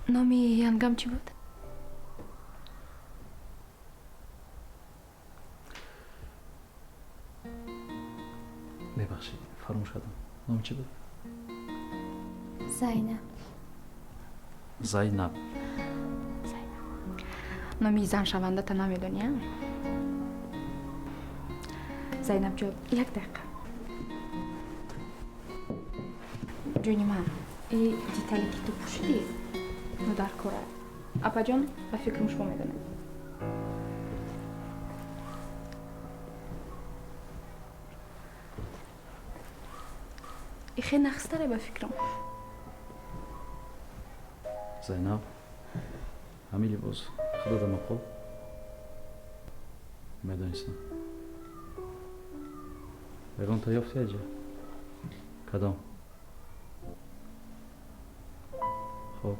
Номи янгам чӣ буд? Мебахшед, фаромӯш кардам. Номи чӣ буд? Зайнаб. Зайнаб. Номи заншавандата намедонӣ, а? Зайнаб ҷон, як дақиқа. Ҷони ман, и детале, ки ту пӯшидӣ, ну дар кора. Апаҷон, ба фикрам, шумо медонед. И хеле нағзтаре, ба фикрам. Зайнаб, ҳамин либос худода мақул? Медонистам. Ягон та ёфти аҷа? Кадом? Хоб.